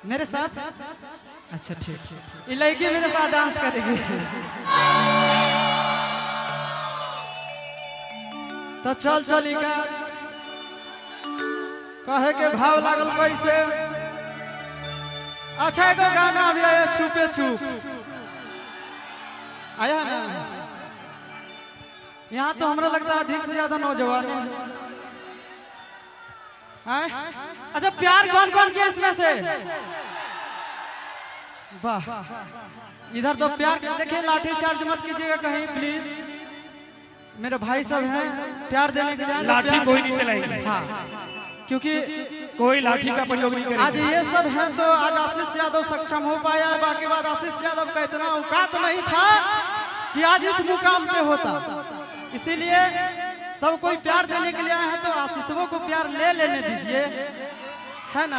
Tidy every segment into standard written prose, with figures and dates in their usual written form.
मेरे साथ? अच्छा ठीक, ये लड़की मेरे साथ डांस करेगी। तो चल चल का कहे के भाव लागल कैसे। अच्छा एगो गाना अभी आया छुपे छुप आया ना। यहाँ तो हमरा लगता है अधिक से ज्यादा नौजवान है। अच्छा प्यार कौन कौन किया इसमें से? वाह, इधर तो प्यार। देखिए लाठी चार्ज मत कीजिएगा कहीं प्लीज, मेरे भाई सब हैं प्यार देने के लिए। लाठी कोई नहीं चलाएगी। हाँ, क्योंकि कोई लाठी का प्रयोग नहीं करेगा। आज ये सब हैं तो आज आशीष यादव सक्षम हो पाया। बाकी बात आशीष यादव का इतना औकात नहीं था कि आज इस मुकाम पे होता। इसीलिए सब कोई प्यार देने के लिए आए हैं तो आशीषों को प्यार ले लेने दीजिए, है ना।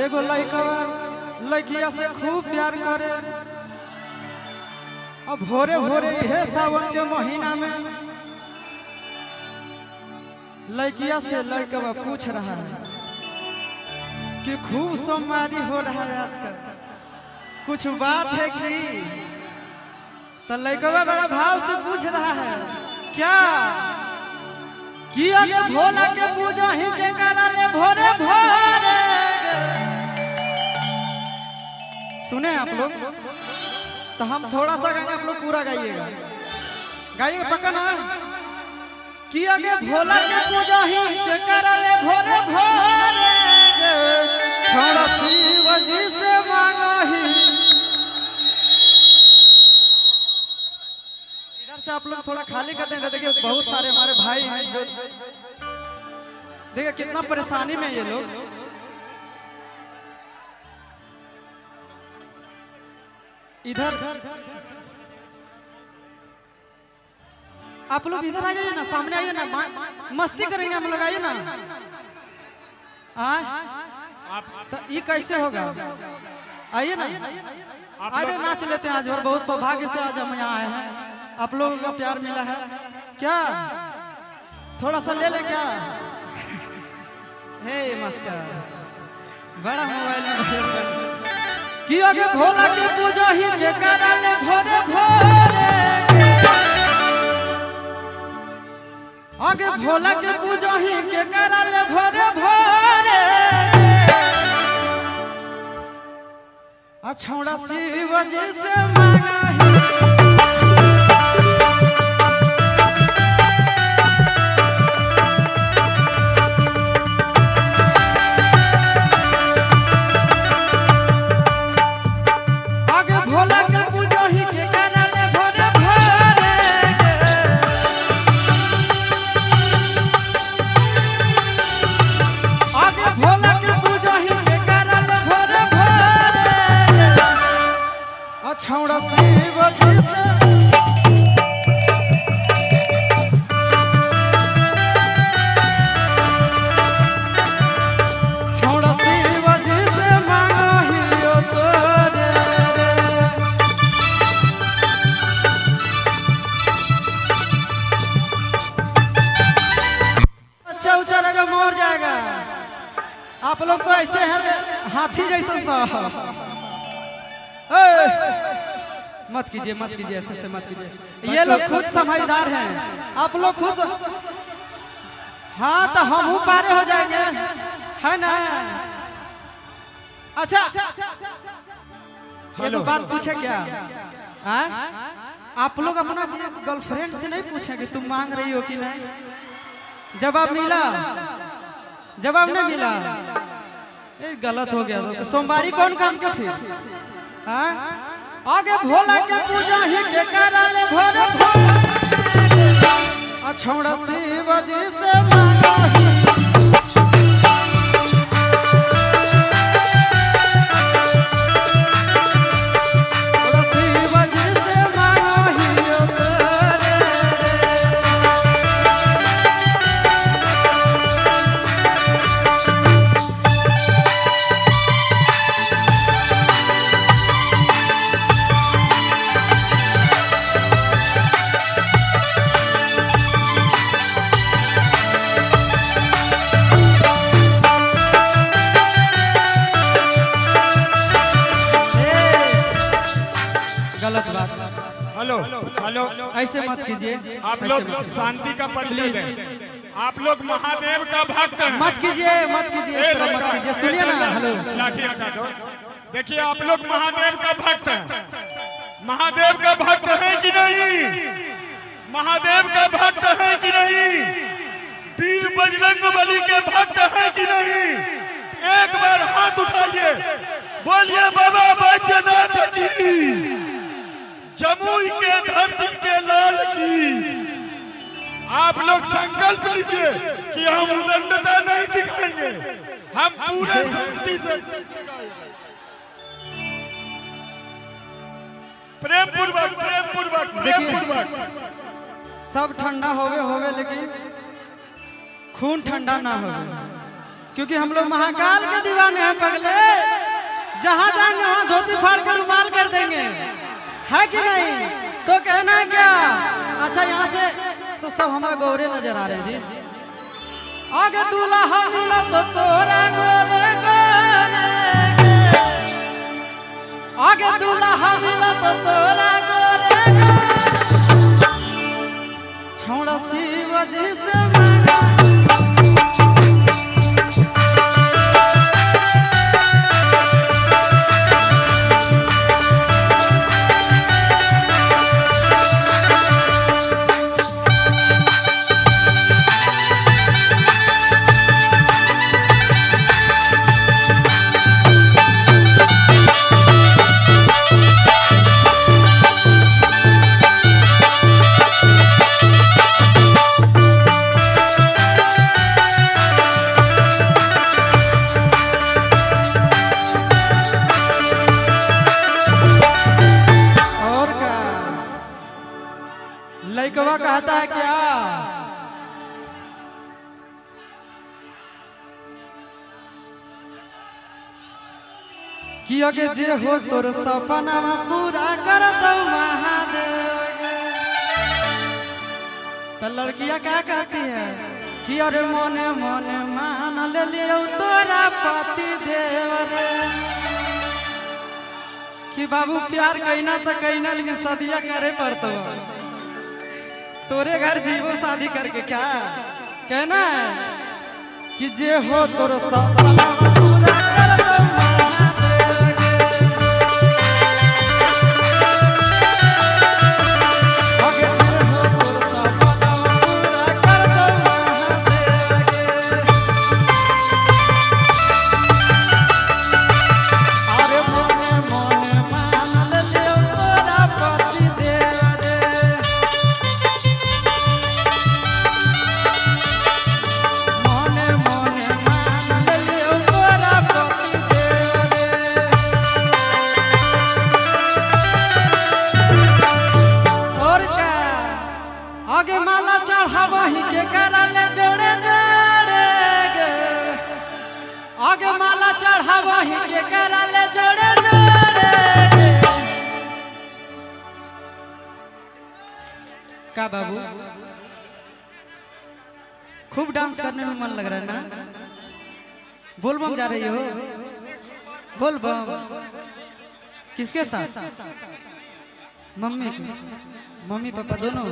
एगो लड़का लड़किया से खूब प्यार करे और भोरे भोरे ये सावन के महीना में लड़किया से लड़का पूछ रहा है कि खूब सोमवारी हो रहा है आजकल, कुछ बात है कि? तो लड़कवा बड़ा भाव से पूछ रहा है क्या कि अगे भोला के पूजा ही के कराले भोरे भोरे। सुने आप लोग? तो हम थोड़ा सा गाएंगे, आप लोग पूरा गाइएगा। गाइएगा पक्का ना? कि आगे भोला के पूजा ही के कराले भोरे भोरे, छोड़ा शिव जी से मांगा ही। इधर से आप लोग थोड़ा खाली कर देंगे। देखिए बहुत सारे हमारे भाई हैं जो देखिए कितना परेशानी में ये लोग। इधर आप लोग इधर आ जाइए ना, सामने आइए ना, मस्ती करेंगे हम लोग, आइए ना। तो ये कैसे होगा? आइए ना, आज नाच लेते हैं आज। और बहुत सौभाग्य से आज हम यहाँ आए हैं, आप लोगों का प्यार मिला है। क्या थोड़ा सा ले ले क्या? हे मास्टर बड़ा मोबाइल में कि आगे भोला के पूजा ही के कराले भोरे भोरे, आगे भोला के पूजा ही के कराले भोरे भोरे, अछौड़ा शिव जी से मांगा ही। आगे भोला के पूजा ही के कराले भोरे भोरे, आगे भोला के पूजा ही के कराले भोरे भोरे, अछौड़ा शिव जी से। छौड़ा शिव जी से मांगो हियो तोरे रे। अच्छा ऊंचा रहेगा मोर जाएगा। आप लोग तो ऐसे हैं हाथी जैसा सा। मत कीजिए, मत कीजिए, ऐसे से मत कीजिए। ये लोग खुद समझदार हैं, आप लोग खुद। हाँ तो हम पारे हो जाएंगे, है ना। अच्छा ये बात पूछे क्या? आ? आप लोग अपना गर्लफ्रेंड से नहीं पूछेंगे तुम मांग रही हो कि नहीं? जवाब मिला? जवाब नहीं मिला? ये गलत हो गया। तो सोमवारी कौन काम के फिर? हाँ आगे भोला के पूजा ही के कराले भोरे भोरे, अछौड़ा शिव जी से मांगा ही। शिव जी से मांगा ही तोरे रे। हेलो, ऐसे मत कीजिए। आप लोग शांति का परिचय दें। आप लोग महादेव का भक्त हैं। मत कीजिए, मत कीजिए, इस तरह मत कीजिए। सुनिए ना, हेलो, लाठी हटा दो। देखिए, आप लोग महादेव का भक्त हैं। महादेव का भक्त है कि नहीं? महादेव का भक्त है कि नहीं? वीर बजरंग बली के भक्त है कि नहीं? एक बार हाथ उठाइए, बोलिए बाबा बैद्यनाथ की, जमुई के धरती के लाल की। आप लोग संकल्प लीजिए कि हम उदंडता नहीं दिखाएंगे, हम पूरे शांति से प्रेम पूर्वक, प्रेम पूर्वक, प्रेम पूर्वक। सब ठंडा होवे होवे, लेकिन खून ठंडा ना होवे, क्योंकि हम लोग महाकाल के दीवाने हैं पगले। जहाँ जाएंगे वहाँ धोती फाड़ कर रुमाल कर देंगे, है कि नहीं? तो कहना है क्या? अच्छा, यहाँ से तो सब हमारा गौरे नजर आ रहे हैं जी। आगे दूल्हा मिला तो तोरा गोरे गोरे, आगे दूल्हा मिला तो तोरा गोरे गोरे, छोड़ा शिव जी से मांगा। और क्या लइकवा कहता है क्या? कि अगे जे हो तोर सपना पूरा कर दो महादेव। तो लड़कियां क्या कहती है कि अरे मोने मोने मान ले लियो तोरा पति देव रे। कि बाबू प्यार कहना तो कहना, लेकिन शादियां करे पड़तो, तोरे घर जीवो शादी करके। क्या कहना है कि जे हो तोर सपना पूरा कर दो महादेव गे। आगे जे हो तोर सपना पूरा कर दो महादेव गे। अरे मोने मोने मान ले लियो तोरा पति देव रे। मोने मोने मान ले लियो तोरा पति देव रे। और क्या आगे माला चढ़ावही के करले जोड़े जोड़े गे। आगे माला चढ़ावही के करले जोड़े जोड़े गे। का बाबू खूब डांस करने में मन लग रहा है ना? बोल बम जा रही हो? बोल बम किसके साथ? मम्मी के, मम्मी पापा दोनों?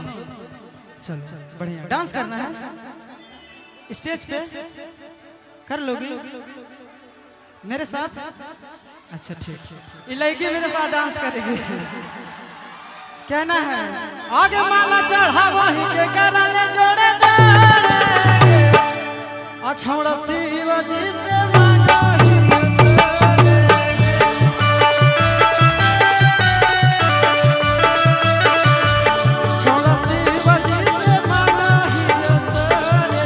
चलो बढ़िया। डांस करना है स्टेज पे? कर लोगी मेरे साथ? अच्छा ठीक, ये लड़की मेरे साथ डांस करेगी। कहना है आगे माला चढ़ावही के करले जोड़े जोड़े, अछौड़ा शिव जी से मांगही तोरे। छोड़ा शिव जी से मांगही तोरे।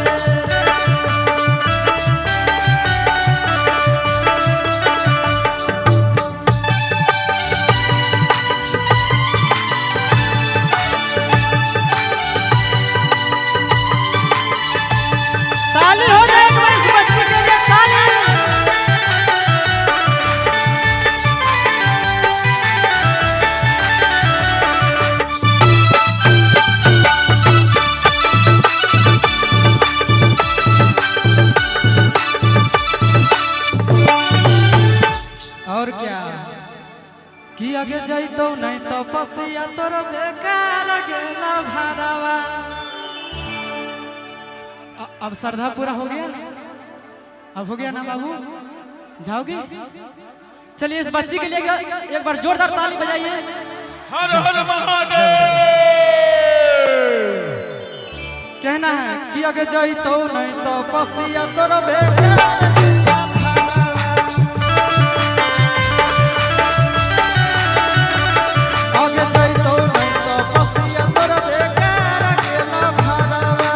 ताली हो जाए एक बार इस बच्चे के लिए, ताली। अगे जैतो नहीं तो पसिया तोर बेकार गेला भरावा। अब श्रद्धा पूरा हो गया, अब हो गया ना बाबू, जाओगे? चलिए इस बच्ची के लिए एक बार जोरदार ताली बजाइए। हर हर महादेव। कहना है कि अगे जैतो नहीं तो पसिया तोर बेकार गेला भरावा। अगे जैतो नहीं तो पसिया तोर बेकार गेला भरावा।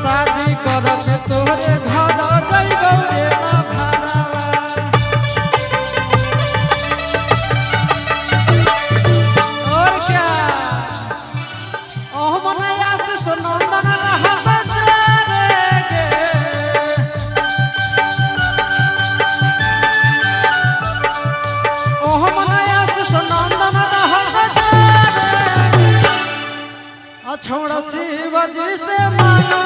शादी करब तोहरे घर जइबौ रे भरावा। और क्या ओह मनया से सुनंदन रहत रे गे। ओह मनया से सुनंदन रहत रे। अछोड़ शिवजी से मांगा।